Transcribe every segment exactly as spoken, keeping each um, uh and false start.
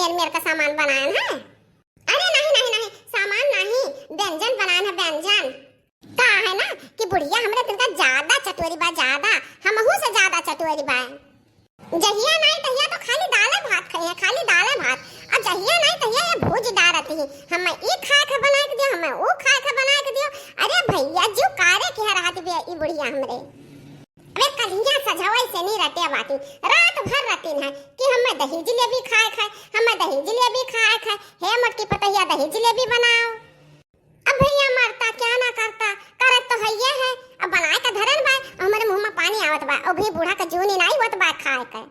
मेर मेर का सामान बनायन है। अरे नहीं, नहीं, नहीं, सामान नहीं, व्यंजन बनायन है, व्यंजन। का है ना कि बुढ़िया हमरे तनका ज्यादा चटोरी बा, ज्यादा। हमहू से ज्यादा चटोरी बा। जहिया नाई तहिया तो खाली दाले भात खाई है, खाली दाले भात। अब जहिया नाई तहिया ये भूज डारती है, हमें ई खाए के बनाए के दियो, हमें ऊ खाए के बनाए के दियो। अरे भैया, जीव कारे के रहत बिया ई बुढ़िया हमरे। अबे कलिया सजवई से नहीं रटे बाटी, रात भर रटिन है कि हमें दही जिलेबी खाए खाए, हमें दही जिलेबी खाए खाए। हे मोटकी पतोहिया, दही जिलेबी बनाओ। अब भैया मरता क्या ना करता, करत तो हइये है। अब बनाए का धरन बा, हमरे मुँह में पानी आवत बा, अभी बूढ़ा का जूनी नाई होत बा खाए के।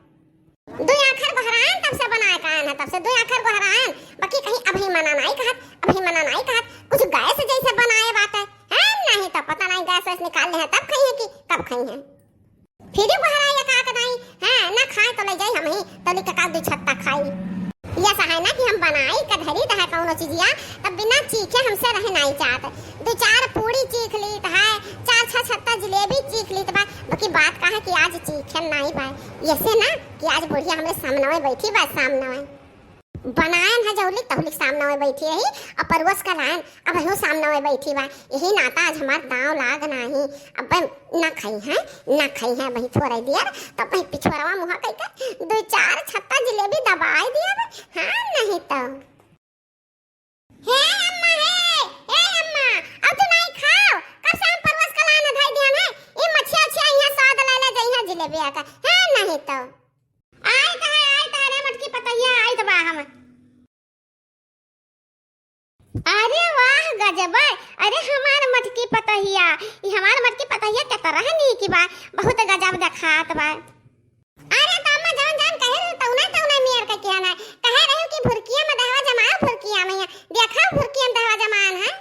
दुई आखर गोहरायन तब से बनाए का आयन है, तब से दुई आखर गोहरायन, बाकी कहीं अभी मना नाई कहत, अभी मना नाई कहत, कुछ गैस जैसे बनाए बाटे। हैं, नहीं तो पता नहीं गैस वैस निकाल ले हैं, तब खाई है कि कब खाई है। फिर गोहराई का कदाई, हैं, ना खाए तो ले जाई हमही, तली का का दुई छत्ता खाई। ये ऐसा है ना कि हम बनाई का धरी तो है कौनो चीजिया, तब बिना चीखे हमसे रह नाई जात। दुई चार पूड़ी चीख लीत है, चार छह छत्ता जिलेबी चीख लीत बा, बाकी बात का है कि आज चीखे नाई बा। ऐसे ना कि आज बुढ़िया हमरे सामने बैठी बा, सामने। बनायन है जहुलिक तहुलिक सामने बैठी रही, और परोस का लायन अब हूँ सामने बैठी बा। यही नाता आज हमार दाव लाग नाही। अब ना खाई है, ना खाई है, वही थोड़ा दियर, तब वही पिछुआरवा मुँह कह के दुई चार छत्ता जिलेबी दबाई दियर। हाँ, नहीं तो। हे अम्मा, हे, हे अम्मा, अब तू नहीं खाओ, कब से हम परोस का लायन धई दियन है, ई मछिया उछिया यहाँ स्वाद ले ले जइहाँ जिलेबिया का, है नहीं तो। आइत है, आइत है रे मोटकी पतोहिया, आइत बा हम। अरे वाह गजब है, अरे हमार मोटकी पतोहिया, ई हमार मोटकी पतोहिया के तरह नीक बा, बहुत गजब देखात बा। अरे तो अम्मा जौन जौन कहे रहे तौना तौना मेर के किया ना, कहे रहे कि भुरकिया में दहवा जमाओ, भुरकिया में, देखा भुरकिया में दहवा जमान है।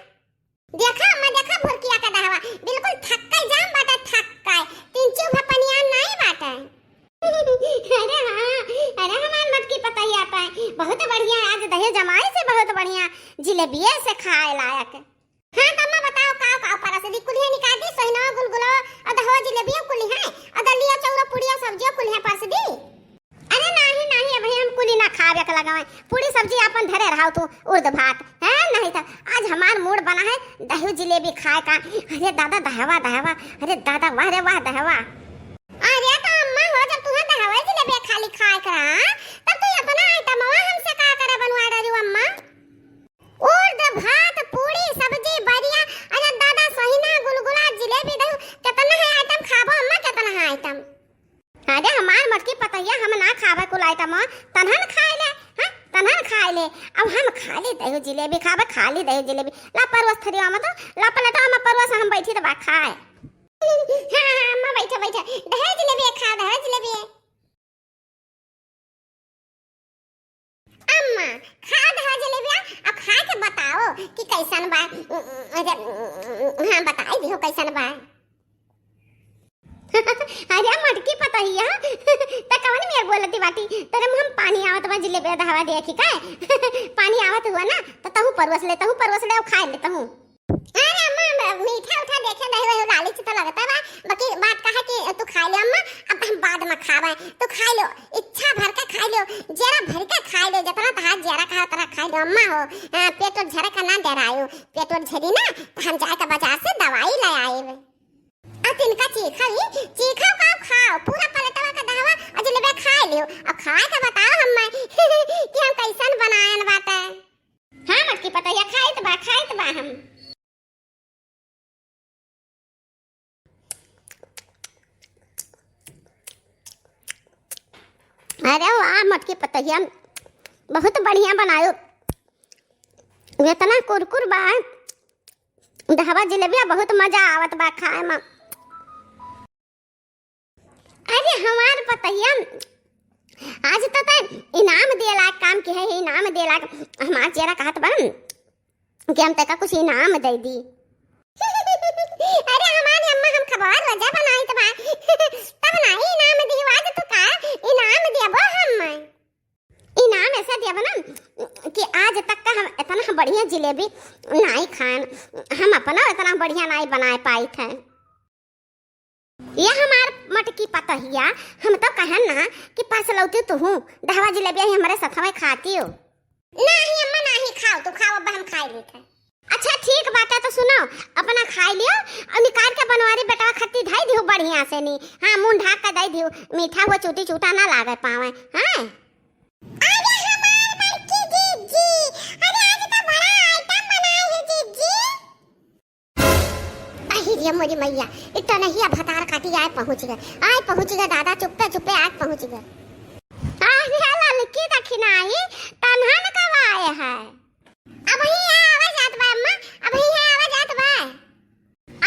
देखा अम्मा, देखा भुरकिया का दहवा, बिल्कुल थक्कल जाम बाटे, थक्कल। तीन चूहा पनिया नाई बाटे। अरे हाँ, अरे हमार मोटकी पतोहिया पाए, बहुत बढ़िया, आज दही जमाई से बहुत बढ़िया जिलेबिये से खाए लायक। हाँ तो अम्मा बताओ, काव काव परस दी, कुलिया निकाल दी, सोहिनवा गुलगुलो और दहवा जिलेबियो कुली है, और दलिया चौरा पुड़िया सब्जियो कुली है परस दी। अरे नाही, नाही, अबही हम कुली ना खावे के लगावे। पूरी सब्जी आपन धरे रहो तू, उर्द भात। हैं, नहीं तो आज हमार मूड बना है दही जिलेबी खाए का। अरे दादा दहवा, दहवा, अरे दादा, वाह रे वाह, दहवा। अरे तो अम्मा हो, जब तुहे दहवा जिलेबी खाली खाए के रहा, तब तू इतना आइटमवा हमसे का करे बनवा डरू अम्मा? उर्द भात, पूरी, सब्जी, बरिया, अरे दादा, सोहिना, गुलगुला, जिलेबी, दही, कितना है आइटम खाबो अम्मा, कितना है आइटम? अरे हमार मोटकी पतोहिया, हम ना खाबे कुल आइटम, तनहन खाए ले, हाँ, तनहन खाए ले। अब हम खाली दही जिलेबी खाबे, खाली दही जिलेबी। ला परवस थरिया में तो, ला पलटा में परवस, हम बैठी तो बा खाए। हाँ, हाँ, अम्मा बैठो, बैठो, दही जिलेबी खाओ, दही जिलेबी। अम्मा, खा दहा जलेबिया, अब खा के बताओ कि कैसन बा। अरे, हाँ, बताई दिहो कैसन बा। अरे मोटकी पतोहिया, त कवन मेर बोलती बाटी? तोरे मुँह में पानी आवत बा, जलेबिया दहवा देखी का? पानी आवत हुआ ना, त तहू परवस ले, तहू परवस ले, अउ खाए ले तहू। अरे अम्मा, ब-, मीठा उठा देखे दही वही लाली से तो लगता बा, बाकी बात का है कि तू खा ले अम्मा, अब हम बाद में खावे, तू खा लो, इच्छा भर के खा लो, जरा भर के खा लो, जितना तहार जरा कहा उतना खा लो अम्मा हो। हाँ, पेट और झरे का ना डरायो, पेट और झरी ना तो हम जाए के बाजार से दवाई ले आए। अब तिनका चीखा ही, चीखा का खाओ, पूरा पलटवा का दहवा और जलेबे खा लियो, अब खा के बताओ हम्मा कि हम कैसन बनायन बाटे। हाँ मोटकी पतोहिया, खाइत बा, खाइत बा हम। अरे वाह मोटकी पतोहिया, बहुत बढ़िया बनायो। इतना कुरकुर बा दहवा जिलेबिया, बहुत मजा आवत बा खाए में। अरे हमार पतोहिया, आज तो तै इनाम दिए लायक काम की है, इनाम दिए लायक। हमार जियरा कहत बा कि हम तेका कुछ इनाम दे दी। अरे हमारी अम्मा, हम खबर वजह बनाई तो बा, तब ना इनाम दी, आज तो का इनाम देबो हम। इनाम ऐसा देबो ना कि आज तक का हम इतना बढ़िया जिलेबी नाई खान, हम अपना इतना बढ़िया नाई बनाए पाई थे। ये हमार मटकी पतहिया, हम तो कहन ना कि परसलौती तुहूँ दहवा जिलेबिया ही हमरे सथवा खातिउ। नाही अम्मा, नाही खाओ, तू खाओ, अब हम खाई लेत है। अच्छा ठीक बाटे, तो सुनो, अपना खाई लियो और निकाल के बनवारी बेटवा खत्ती धई दिहु बढ़िया से नी। हाँ, मुँह ढाक के दई दिहु, मीठा हुआ चूटी चूटा ना लागे पावे। हाँ। अरे हमार बड़की जीजी, अरे आज तो बड़ा आइटम बनाई है जीजी। अहि रे मोरी मैया, इ टनहिया भतार काटी आए पहुँच गए, आए पहुँच गए दादा, चुप्पे चुप्पे आए पहुँच गए। अरे ललकी दखिनाही, तनहन कब आए है? अबही यहाँ आवा जात बा अम्मा, अबही यहाँ आवा जात बा।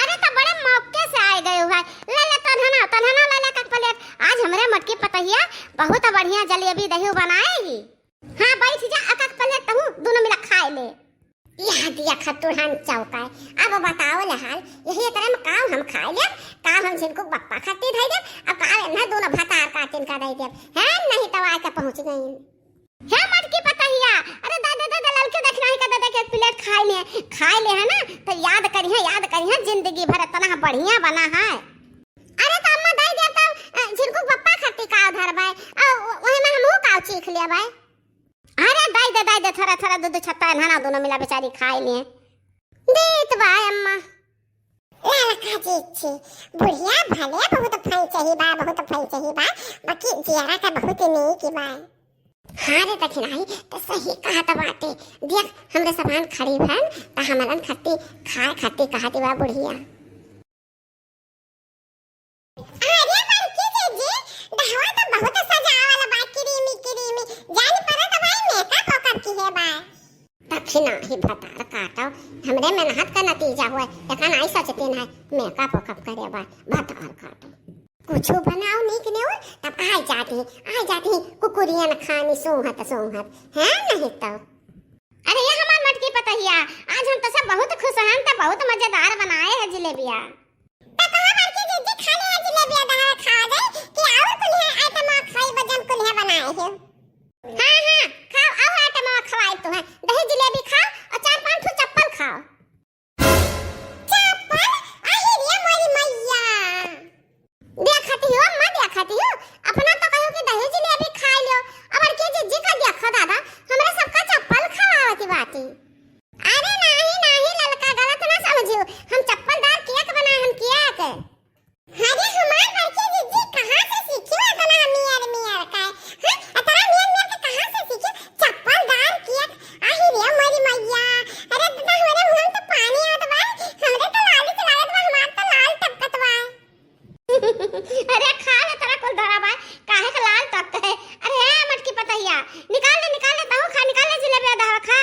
अरे तो बड़े मौके से आए गए हुआ है। ले ले तनहना, तनहना ले ले कक प्लेट। आज हमरे मटकी पतहिया बहुत बढ़िया जलेबी दही बनाए ही। हाँ बैठ जा, अकक प्लेट तहूँ दोनों मिला खाए ले। यहाँ दिया खतुरहन चौकाए। अब बताओ ले हाल, यही तरह में काव हम खाए ले, काव हम झिनकू बप्पा खाती धई दे, अब काव इन्हें दोनों भतार काटिन का दई दे। हैं, नहीं तो आके पहुँच गई। हे मटकी पतहिया, अरे दे दे दे दे, ललके दखिनाही का दे दे के एक प्लेट खाए ले, खाए ले है ना, तो याद करिहे, याद करिहे जिंदगी भर इतना बढ़िया बना है। अरे तो अम्मा दे दे तो, अ, झिनकू पप्पा खाती काव धरबे, अ, वही में हमहू काव चीख लेबे। अरे दे दे दे दे, थोड़ा थोड़ा दो दो छत्ता है ना, दोनों मिला बेचारी खाए ले। देत बा अम्मा। ललका जीजी, बुढ़िया भले बहुत फैंचही बा, बहुत फैंचही बा, बाकी जियरा का बहुत नीक बा। हाँ रे दखिनाही, तो सही कहत बाटे। देख, हमरे समान खड़ी भन, त हमरन खत्ती खाए खत्ती कहत बा बुढ़िया। अरे बड़की जीजी, डहवा तो बहुत सजावल बा, क्रीमी क्रीमी, जान परत भाई मेकअप ओकअप किहे बा। दखिनाही भतार काटो, हमरे मेहनत का नतीजा हुआ, एका नाई सोचते ना, मेकअप ओकअप करे बा, भतार काटो। कुछो बनाओ नीक नेउर, तब आ जाती, आ जाती कुकुरियन खानी सूंघत सूंघत, हैं नहीं तो। अरे ये हमार मटकी पतहिया, आज हम तो सब बहुत खुश हैं, हम तो बहुत मजेदार बनाए हैं जिलेबिया। तो कहो बड़की जीजी खा ले जिलेबिया, दहा खा जाए कि और कुल्हे आइटम खाई बजन कुल्हे बनाए हो। हाँ हाँ, खाओ, और आइटम खवाई तो है, दही जिलेबी खाओ और चार पांच ठो चप्पल खाओ। चप्पल? अहि रे मोरी मैया। देखती हो, अम्मा देखती हो, अपना तो कहो कि दही जिलेबी खाई लो, अब बड़की जीजी का देखो दादा, हमरा सबका चप्पल खवावती बाटी। अरे नाही, नाही ललका, गलत ना समझियो, हम चप्पलदार केक बनाए, हम केक। अरे हमार बड़की जीजी कहाँ से सीखी हो इतना मियर मियर का? हाँ, इतना मियर मियर के कहाँ से सीखी? चप्पलदार केक। अहि रे मोरी मैया। अरे दादा, हमरे मुंह में तो पानी आवत बा। हमरे तो लाली चलावत बा, हमार तो लाल टपकत बा। अरे खा ले, तोरा कुल धरा बा, काहे के लाल टपके है? अरे ए मटकी पतहिया, निकाल ले, निकाल ले, तहू खा, निकाल ले जिलेबिया दहवा खा।